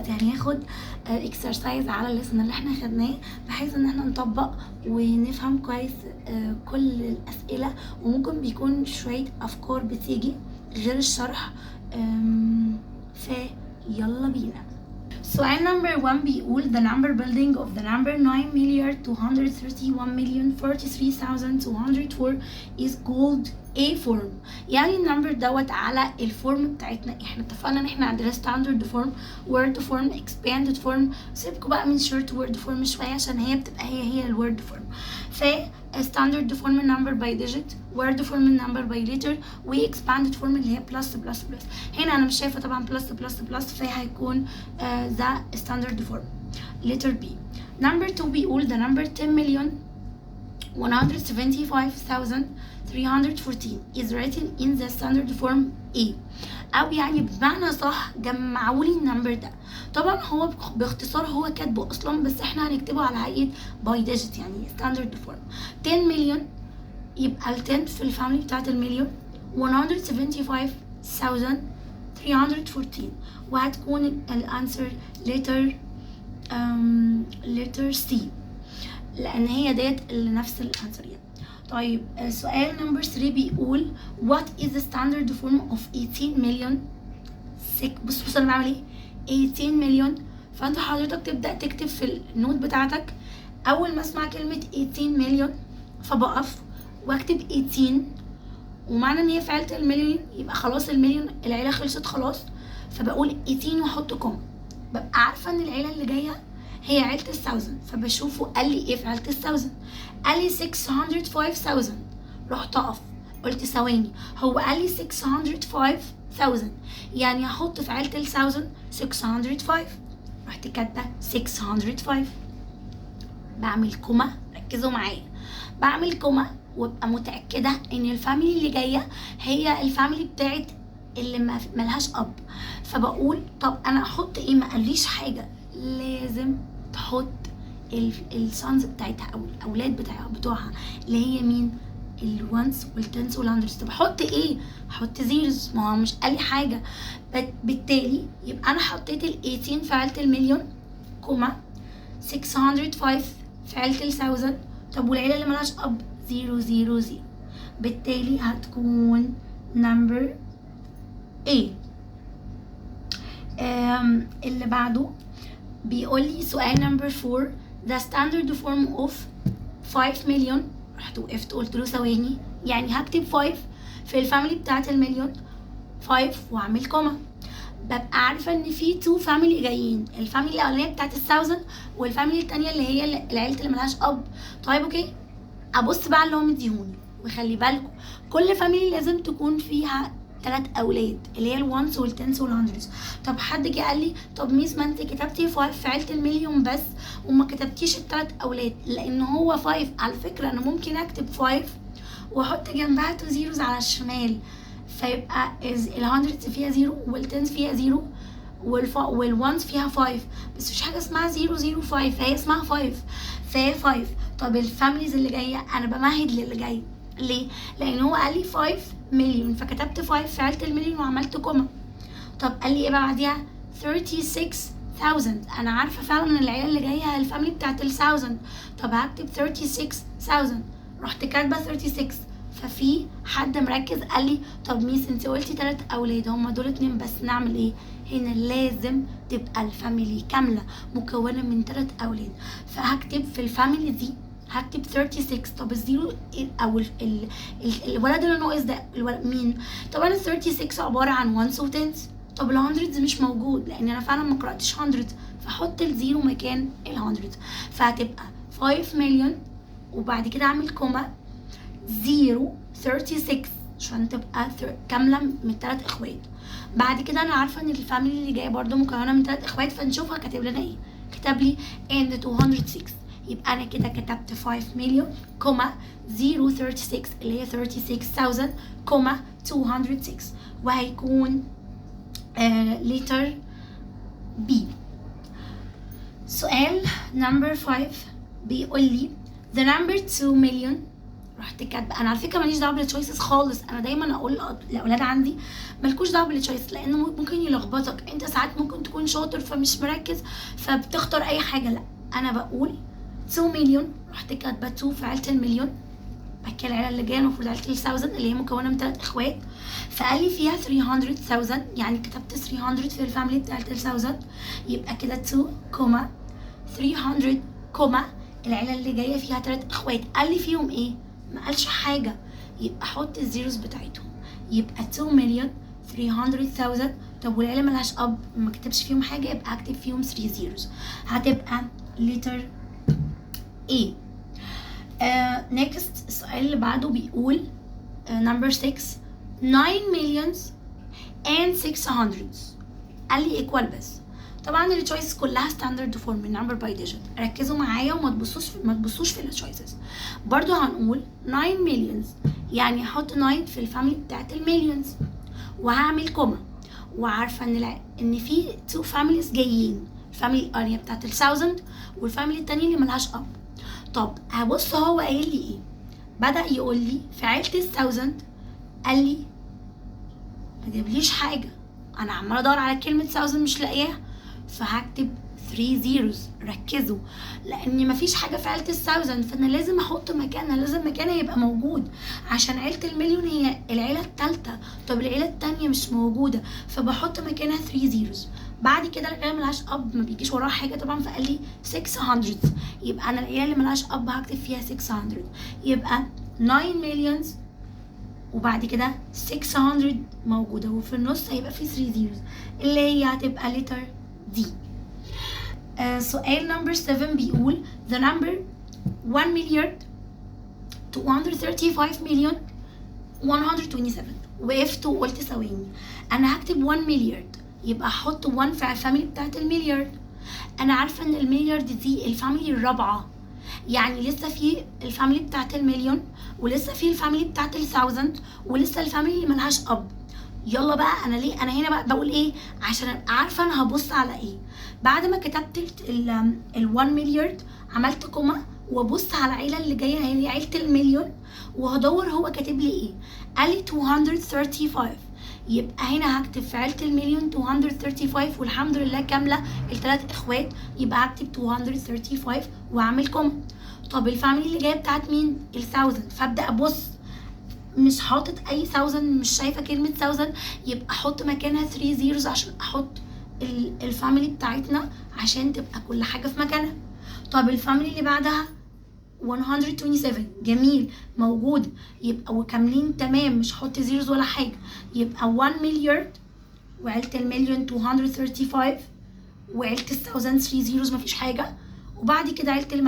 دلوقتي هناخد exercise على ال lesson اللي احنا خدناه، بحيث ان احنا نطبق ونفهم كويس كل الاسئله، وممكن بيكون شوية افكار بتيجي غير الشرح. فيلا بينا. سؤال number 1 بيقول the number building of the number 9 milliard 231 million 43,204 is called A form. يعني ال number دوت على ال form بتاعتنا. احنا اتفقنا ان احنا عندنا standard form، word form، expanded form. سيبكوا بقى من short word form شوية عشان هي بتبقى هي هي ال word form. ف standard form number by digit، word form number by letter، و expanded form اللي هي plus plus plus. هنا انا مش شايفه طبعا plus plus plus، فهيكون the standard form، letter B. number 2 بيقول the number 10 million 175,314 is written in the standard form A. او يعني بمعنى صح، جمعوا لي ال number ده. طبعا هو باختصار هو كاتبه اصلا، بس احنا هنكتبه على هيئة by digit، يعني standard form. 10 مليون، يبقى ال 10 في ال family بتاعت المليون، 175,314، وهتكون ال answer letter C، لان هي ديت اللي نفس ال answer يعني. طيب، سؤال number 3 بيقول what is the standard form of 18 million 6. بص بص، انا بعمل ايه؟ 18 مليون، فانت حضرتك تبدا تكتب في ال note بتاعتك. اول ما اسمع كلمة 18 مليون فبقف واكتب 18، ومعنى ان هي في عيله المليون يبقى خلاص، المليون العيلة خلصت خلاص، فبقول 18 واحط comma. ببقى عارفه ان العيلة اللي جاية هي عيله ال thousand، فبشوفه قال لي ايه في عيله ال thousand. قال لي 605,000. رحت اقف، قلت ثواني، هو قال لي 605,000، يعني هحط في عيلة ال 1000 605. رحت كاتبة 605، بعمل comma. ركزوا معايا، بعمل comma وابقى متأكدة ان ال family اللي جاية هي ال family بتاعت اللي ما ملهاش اب. فبقول طب انا احط ايه؟ ما قاليش حاجة. لازم تحط ال sons بتاعتها او الاولاد بتوعها، اللي هي مين؟ ال ones وال tens وال hundreds. طب احط ايه؟ احط zeros، ما هو مش قال لي حاجه. بالتالي يبقى انا حطيت ال 18 في عيله المليون، comma، 605 في عيله ال 1000. طب والعيلة اللي ملهاش اب؟ 0 0 0. بالتالي هتكون number A. اللي بعده بيقول لي سؤال number 4، the standard form of 5 مليون. رحت وقفت، قلت له ثواني، يعني هكتب 5 في ال family بتاعت المليون، 5 واعمل comma. ببقى عارفه ان في two family جايين، ال family الاولانية بتاعت ال thousand وال family التانية اللي هي العيلة اللي ملهاش اب. طيب okay، ابص بقى اللي هو مديهوني، وخلي بالكم كل family لازم تكون فيها ثلاث اولاد، اللي هي ال ones وال tens وال hundreds. طب حد جه قال لي طب miss، ما انت كتبتي 5 في عيله المليون بس وما كتبتيش الثلاث اولاد، لان هو 5 على فكرة انا ممكن اكتب 5 واحط جنبها 2 zeros على الشمال، فيبقى ال hundreds فيها zero وال tens فيها zero وال ones فيها 5، بس مفيش حاجة اسمها 0 0 5، فهي اسمها 5، فهي 5. طب ال families اللي جايه، انا بمهد للي جاي. ليه؟ لان هو قال لي 5 مليون، فكتبت 5 في عيله المليون وعملت comma. طب قال لي ايه بقى بعديها؟ 36,000. انا عارفه فعلا ان العيلة اللي جاية ال family بتاعت ال 1000. طب هكتب 36,000. رحت كاتبه 36. ففي حد مركز قال لي طب miss، انت قلتي تلات اولاد، هما دول اتنين بس، نعمل ايه هنا؟ لازم تبقى ال family كاملة مكونة من تلات اولاد، فهكتب في ال family دي هكتب 36. طب ال zero او ال ال ال الولد اللي ناقص ده الولد مين؟ طبعا ال 36 عبارة عن ones و tens. طب ال hundreds مش موجود، لان انا فعلا ما قراتش hundreds، فاحط ال zero مكان ال hundreds، فهتبقى 5 مليون وبعد كده اعمل comma 0 36 عشان تبقى كاملة من ثلاث اخوات. بعد كده انا عارفه ان ال family اللي جاية برضو مكونة من ثلاث اخوات، فنشوفها كاتب لنا ايه. كتب لي and 206. يبقى انا كده كتبت 5 مليون comma 036 اللي هي 36,000 comma 206، وهيكون letter B. سؤال number 5 بيقول لي the number 2 million. رحت كاتبه. انا على فكرة ماليش دعوه بال choices خالص، انا دايما اقول للاولاد عندي مالكوش دعوه بال choices، لانه ممكن يلخبطك. انت ساعات ممكن تكون شاطر فمش مركز فبتختار اي حاجه. لا، انا بقول 2 مليون، رحت كاتبه 2 في عيله المليون. بعد كده العيلة اللي جاية المفروض عيله ال 1000 اللي هي مكونة من ثلاث اخوات، فقال لي فيها 300,000، يعني كتبت 300 في ال family بتاعت ال 1000. يبقى كده 2 comma 300 comma العيلة اللي جاية فيها ثلاث اخوات، قال لي فيهم ايه؟ ما قالش حاجه، يبقى احط ال zeros بتاعتهم، يبقى 2 مليون 300,000. طب والعيلة ملهاش اب، ما كتبش فيهم حاجه، يبقى اكتب فيهم 3 zeros، هتبقى letter A. Next السؤال اللي بعده بيقول number 6، 9 millions and 600، قال لي equal. بس طبعا ال choices كلها standard form number by digit. ركزوا معايا وما تبصوش في ما تبصوش في ال choices. برضو هنقول 9 millions، يعني هحط 9 في ال family بتاعت ال millions وهعمل comma، وعارفه ان في two families جايين، ال family الاولانية بتاعت ال 1000 وال family التانية اللي ملهاش اب. طب هبص هو قايل لي ايه. بدأ يقول لي في عيلة ال thousand، قال لي ما جابليش حاجة. انا عمالة ادور على كلمة thousand مش لاقياها، فهكتب 3 zeros. ركزوا، لان مفيش حاجة في عيلة ال thousand، فانا لازم احط مكانها، لازم مكانها يبقى موجود عشان عيلة المليون هي العيلة التالتة. طب العيلة التانية مش موجودة، فبحط مكانها 3 zeros. بعد كده العيلة ملهاش اب، ما بيجيش وراها حاجة طبعا، فقال لي 600، يبقى انا العيلة اللي ملهاش اب هكتب فيها 600، يبقى 9 millions وبعد كده 600 موجودة وفي النص هيبقى في 3 zeros اللي هي هتبقى letter D. سؤال number 7 بيقول the number 1 مليار 235 مليون 127. وقفت وقلت ثواني، انا هكتب 1 مليار، يبقى احط 1 في ال family بتاعت المليارد. انا عارفه ان المليارد دي ال family الرابعه، يعني لسه في ال family بتاعت المليون ولسه في ال family بتاعت ال thousand ولسه ال family اللي ملهاش اب. يلا بقى، انا ليه انا هنا بقى بقول ايه؟ عشان ابقى عارفه انا هبص على ايه. بعد ما كتبت ال 1 مليارد عملت comma وابص على العيلة اللي جاية هي عيله المليون، وهدور هو كاتب لي ايه. قال لي 235، يبقى هنا هكتب في عيله المليون 235، والحمد لله كاملة الثلاث اخوات، يبقى هكتب 235 واعمل comma. طب ال family اللي جاية بتاعت مين؟ ال 1000، فابدا ابص مش حاطط اي 1000، مش شايفه كلمة 1000، يبقى احط مكانها 3 zeros عشان احط ال family بتاعتنا عشان تبقى كل حاجة في مكانها. طب ال family اللي بعدها 127، جميل، موجود، يبقى وكاملين تمام، مش هحط zeros ولا حاجه، يبقى 1 مليارد وعيلة المليون 235 وعيلة ال 1000 3 zeros مفيش حاجه، وبعد كده عيلة اللي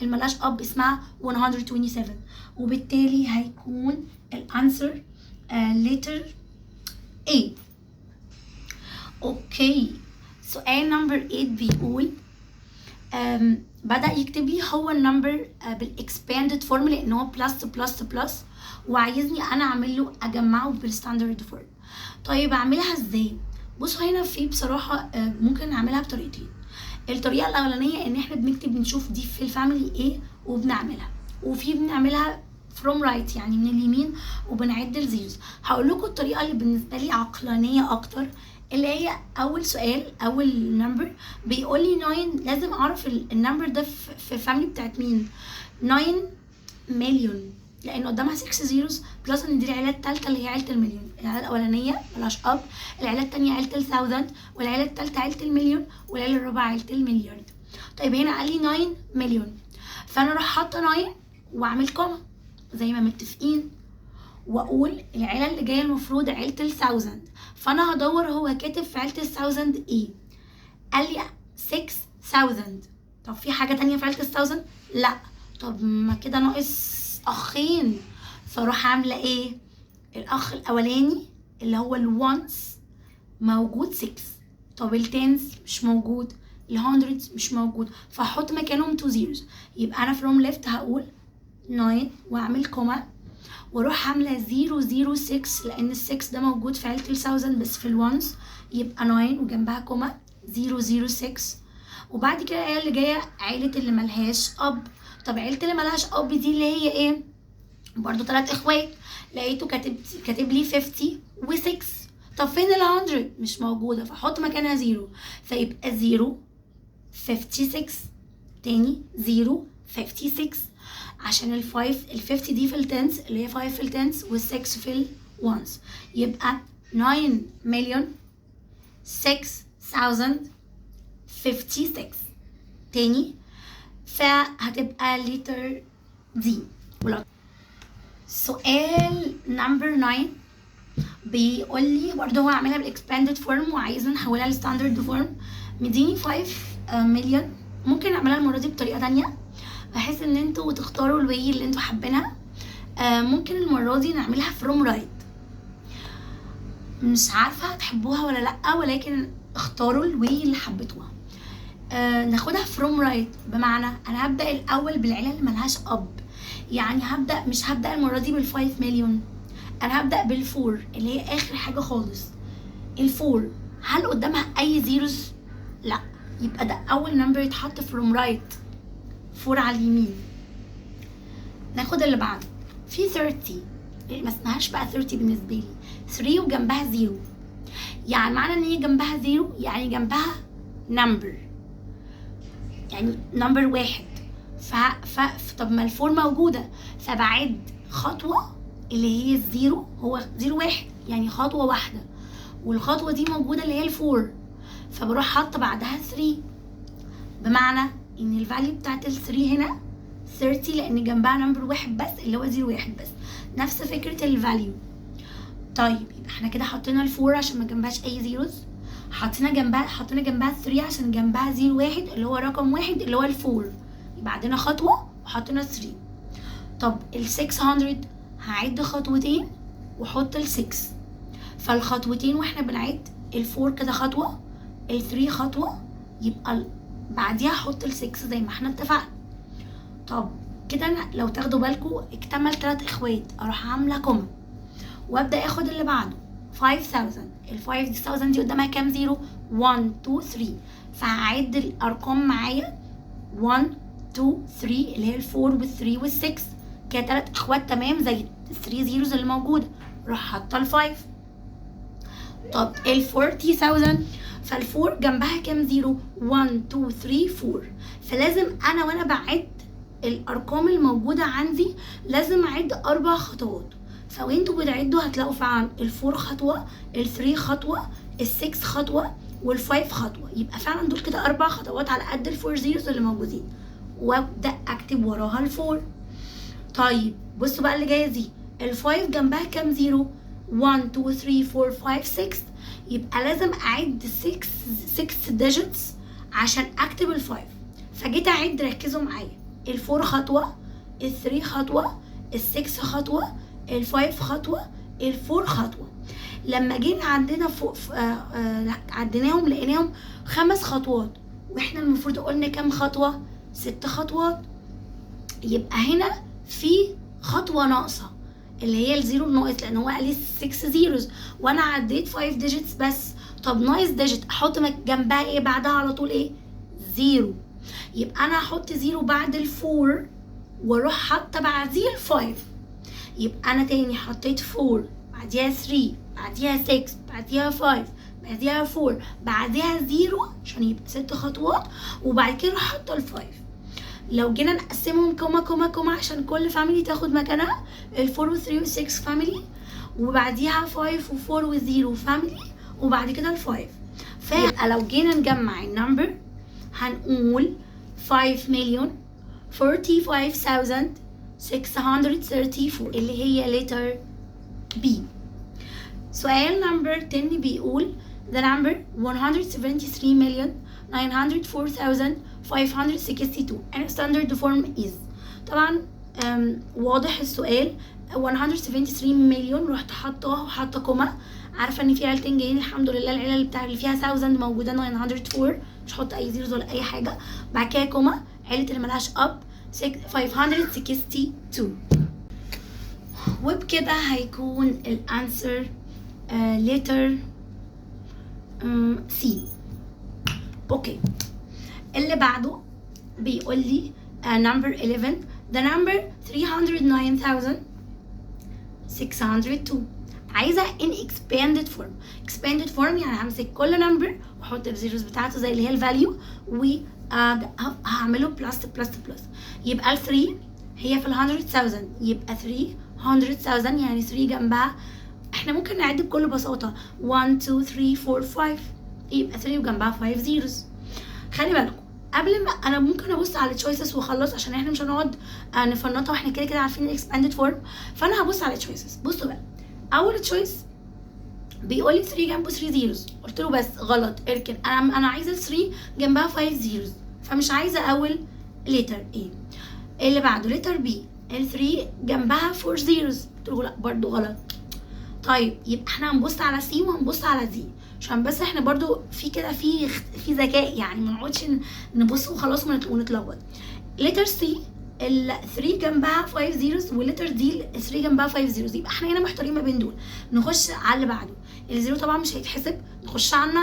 ملهاش اب اسمها 127، وبالتالي هيكون ال answer letter A. okay، سؤال number 8 بيقول بدأ يكتب لي هو ال number بال expanded form لان هو plus plus plus، وعايزني انا اعمل له اجمعه بال standard form. طيب اعملها ازاي؟ بصوا هنا في بصراحة ممكن نعملها بطريقتين. الطريقة الأولانية إن إحنا بنكتب نشوف دي في ال family إيه وبنعملها، وفي بنعملها from right يعني من اليمين وبنعد ال zeros. هقول لكم الطريقة اللي بالنسبة لي عقلانية أكتر، اللي هي أول سؤال، أول number بيقول لي 9، لازم أعرف ال number ده في ال family بتاعت مين. 9 مليون لان قدامها 6 zeros plus ان دي العيلة الثالثة اللي هي عيله المليون. العيلة الاولانية ملهاش اب، العيلة الثانية عيله ال thousand، والعيلة الثالثة عيله المليون، والعيلة الرابعة عيله المليارد. طيب هنا قال لي 9 مليون، فانا اروح حاطه 9 واعمل comma زي ما متفقين، واقول العيلة اللي جاية المفروض عيله ال thousand، فانا هدور هو كاتب في عيله ال thousand ايه. قال لي 6000. طب في حاجة تانية في عيله ال thousand؟ لا. طب ما كده ناقص اخين، فاروح عامله ايه؟ الاخ الاولاني اللي هو ال ones موجود 6، طب ال tens مش موجود، ال hundreds مش موجود، فاحط مكانهم 2 zeros. يبقى انا from left هقول 9 واعمل comma واروح عامله 006 لان ال 6 ده موجود في عيله ال 1000 بس في ال ones، يبقى 9 وجنبها comma 006. وبعد كده العيلة اللي جاية عيله اللي ملهاش اب. طب عيله اللي ملهاش اب دي اللي هي ايه؟ برضو تلات اخوات، لقيته كاتب لي 50 و6. طب فين ال 100؟ مش موجودة، فاحط مكانها zero، فيبقى 0 56. تاني 0 56 عشان ال five ال 50 دي في ال tens اللي هي 5 في ال tens وال6 في ال ones، يبقى 9 مليون 6056. تاني فهتبقى letter D. سؤال number 9 بيقول لي برضه هو عاملها بال expanded form وعايزنا نحولها ل standard form. مديني 5 مليون. ممكن نعملها المرة دي بطريقة تانية بحيث ان انتوا تختاروا ال way اللي انتوا حابينها. ممكن المرة دي نعملها from right، مش عارفه هتحبوها ولا لا، ولكن اختاروا ال way اللي حبيتوها. ناخدها from right، بمعنى انا هبدا الاول بالعيلة اللي ملهاش اب، يعني هبدا، مش هبدا المرة دي بال five مليون، انا هبدا بال four اللي هي اخر حاجة خالص. ال four هل قدامها اي zeros؟ لا، يبقى ده اول number يتحط from right، four على اليمين. ناخد اللي بعده، في 30، ما اسمهاش بقى 30 بالنسبة لي، 3 وجنبها zero، يعني معنى ان هي جنبها zero يعني جنبها number، يعني number واحد. طب ما ال four موجودة، فبعد خطوة اللي هي ال zero، هو zero واحد يعني خطوة واحدة، والخطوة دي موجودة اللي هي ال four، فبروح حاطة بعدها 3، بمعنى ان ال value بتاعت ال 3 هنا 30 لان جنبها number واحد بس اللي هو zero واحد بس، نفس فكرة ال value. طيب يبقى احنا كده حطينا ال four عشان ما جنبهاش اي zeros، حطينا جنبها 3 عشان جنبها zero واحد اللي هو رقم واحد اللي هو ال four، يبقى عندنا خطوة وحطينا 3. طب ال 600 هعد خطوتين واحط ال 6، فالخطوتين واحنا بنعد ال four كده خطوة، ال 3 خطوة، يبقى بعديها احط ال 6 زي ما احنا اتفقنا. طب كده أنا لو تاخدوا بالكم اكتمل تلات اخوات، اروح عاملة comma وابدا اخد اللي بعده 5000. ال 5000 دي قدامها كام zero؟ 1 2 3، فهعد الارقام معايا 1 2 3 اللي هي ال four وال 3 وال 6، كده تلات اخوات تمام زي ال 3 zeros اللي موجوده، راح حاطه ال 5. طب ال 40000، فال four جنبها كام zero؟ 1 2 3 4، فلازم انا وانا بعد الارقام الموجودة عندي لازم اعد اربع خطوات. فوانتوا بتعدوا هتلاقوا فعلا ال four خطوه، ال three خطوه، ال six خطوه، وال five خطوه، يبقى فعلا دول كده اربع خطوات على قد ال four zeros اللي موجودين، وابدا اكتب وراها ال four. طيب بصوا بقى اللي جاية دي، ال five جنبها كام zero؟ 1 2 3 4 5 6، يبقى لازم اعد 6 digits عشان اكتب ال five. فجيت اعد، ركزوا معايا، ال four خطوه، ال three خطوه، ال six خطوه، ال five خطوه، ال four خطوه. لما جينا عندنا فوق عديناهم لقيناهم خمس خطوات، واحنا المفروض قلنا كام خطوه؟ ست خطوات. يبقى هنا في خطوة ناقصه اللي هي ال zero الناقص، لان هو قال لي 6 zeros وانا عديت 5 digits بس. طب ناقص digit احط جنبها ايه؟ بعدها على طول ايه؟ zero. يبقى انا هحط zero بعد ال four واروح حاطه بعديه ال five. يبقى انا تاني حطيت 4، بعديها 3، بعديها 6، بعديها 5، بعديها 4، بعديها 0 عشان يبقى ست خطوات، وبعد كده اروح حاطه ال five. لو جينا نقسمهم comma comma comma عشان كل family تاخد مكانها، ال four و 3 و 6 family، وبعديها 5 و 4 و 0 family، وبعد كده ال five. فيبقى لو جينا نجمع ال number هنقول 5 مليون 45634 اللي هي letter B. سؤال number 10 بيقول the number 173 million 904,562 and standard form is. طبعا واضح السؤال، 173 مليون رحت حطاها وحاطه comma، عارفه ان في عيلتين جايين، الحمد لله العيلة اللي بتاع اللي فيها 1000 موجودة 904، مش هحط اي zeros ولا اي حاجه، بعد كده comma، عيله اللي ملهاش اب 562. وبكده هيكون ال answer letter C. okay، اللي بعده بيقول لي number 11، the number 309,000. 602. عايزه in expanded form. expanded form يعني همسك كل number واحط ال zeros بتاعته زي اللي هي ال value، وهعمله plus plus plus. يبقى ال 3 هي في ال 100,000، يبقى 300,000، يعني 3 جنبها، احنا ممكن نعد بكل بساطة 1 2 3 4 5، يبقى 3 وجنبها 5 zeros. خلي بالكم، قبل ما انا ممكن ابص على ال choices واخلص، عشان احنا مش هنقعد نفنطها واحنا كده كده عارفين ال expanded form، فانا هبص على ال choices. بصوا بقى، اول choice بيقول لي 3 جنبه 3 zeros، قلت له بس غلط، اركن، انا عايزه 3 جنبها 5 zeros، فمش عايزه اول letter A. اللي بعده letter B، ال 3 جنبها 4 zeros، قلت له لا، برضو غلط. طيب، يبقى احنا هنبص على C وهنبص على D، عشان بس احنا برضو في كده في ذكاء، يعني ما نقعدش نبص وخلاص ونتلخبط. letter C ال 3 جنبها 5 zeros، و letter D ال 3 جنبها 5 zeros، يبقى احنا هنا محتارين ما بين دول. نخش على اللي بعده، ال zero طبعا مش هيتحسب. نخش على ال 9،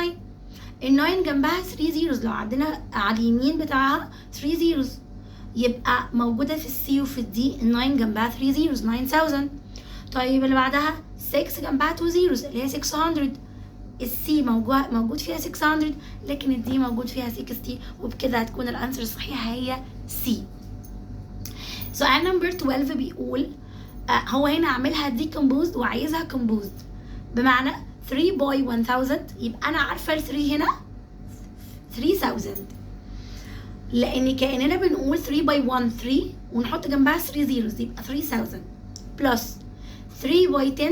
ال 9 جنبها 3 zeros، لو عدينا على اليمين بتاعها 3 zeros، يبقى موجودة في ال C وفي ال D. ال 9 جنبها 3 zeros، 9000. طيب، اللي بعدها 6 جنبها 2 zeros اللي هي 600. ال C موجود فيها 600، لكن ال D موجود فيها 60، وبكده هتكون ال answer الصحيحة هي C. سؤال number 12 بيقول هو هنا عاملها decomposed وعايزها composed، بمعنى 3 by 1000، يبقى انا عارفه ال 3 هنا 3000، لان كاننا بنقول 3 by 1 3 ونحط جنبها 3 zeros، يبقى 3000 plus 3 by 10،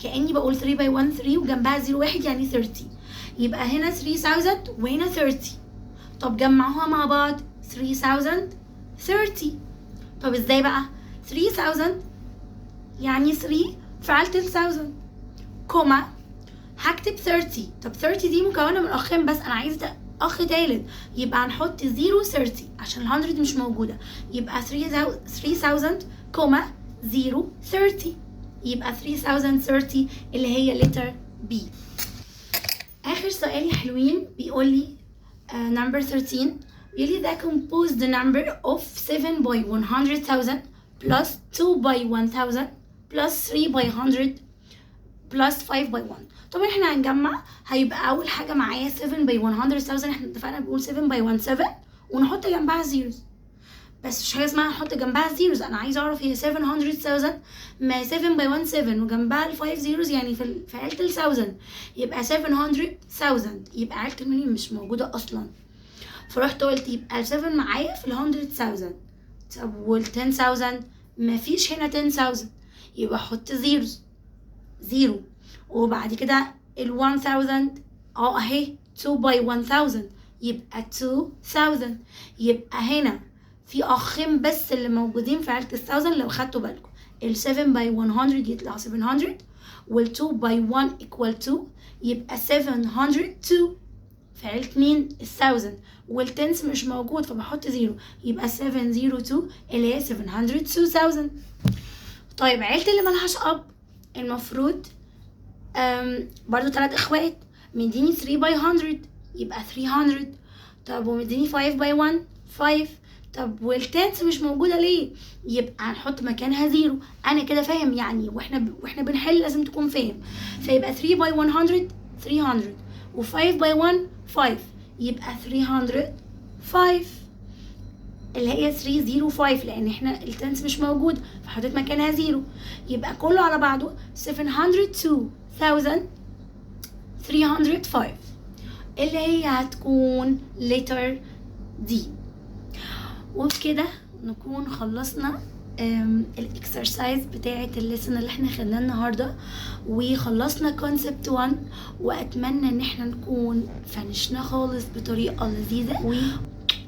كاني بقول 3 by 1 3 وجنبها 0 1، يعني 30، يبقى هنا 3000 وهنا 30. طب جمعوها مع بعض، 3030. طب ازاي بقى؟ 3000 يعني 3 في عيلة 1000، comma، هكتب 30. طب 30 دي مكونة من أخين بس، أنا عايزة أخ تالت، يبقى هنحط 0 30 عشان ال 100 مش موجودة، يبقى 3000 comma 0 30، يبقى 3030 اللي هي letter B. آخر سؤال يا حلوين بيقول لي number 13، بيقول لي the composed number of 7 by 100,000 plus 2 by 1000 plus 3 by 100 plus 5 by 1. طبعا احنا هنجمع، هيبقى اول حاجه معايا 7 by 100,000، احنا اتفقنا بنقول 7 by 1 7 ونحط جنبها zeros، بس مش حاجه اسمها نحط جنبها zeros، انا عايزه اعرف هي 700,000، ما 7 by 1 7 وجنبها ال 5 zeros، يعني في عيله ال 1000، يبقى 700,000، يبقى عيله المليون مش موجوده اصلا. فرحت قلت يبقى ال 7 معايا في ال 100,000. طب وال 10,000؟ مفيش هنا 10,000، يبقى احط zeros، zero. وبعد كده ال 1000، اهي 2 by 1000، يبقى 2000. يبقى هنا في اخين بس اللي موجودين في عيلة ال 1000. لو خدتوا بالكم، ال 7 by 100 يطلع 700، وال 2 by 1 equal 2، يبقى 702 في عيلة مين؟ ال 1000. وال tens مش موجود فبحط zero، يبقى 702 اللي هي 702,000. طيب، عيلة اللي ملهاش أب، المفروض برضو تلات اخوات، مديني 3 by 100، يبقى 300. طب ومديني 5 by 1، 5. طب وال tens مش موجودة ليه؟ يبقى هنحط مكانها zero. انا كده فاهم يعني، واحنا بنحل لازم تكون فاهم. فيبقى 3 by 100، 300، و5 by 1، 5، يبقى 305 اللي هي 305، لان احنا ال tens مش موجود فحطيت مكانها zero، يبقى كله على بعضه 702,305 اللي هي هتكون letter D. وبكده نكون خلصنا ال exercise بتاعه ال lesson اللي احنا خدناه النهارده، وخلصنا concept 1، واتمنى ان احنا نكون فنشنا خالص بطريقه لذيذه،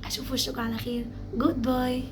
واشوف وشكم على خير. goodbye.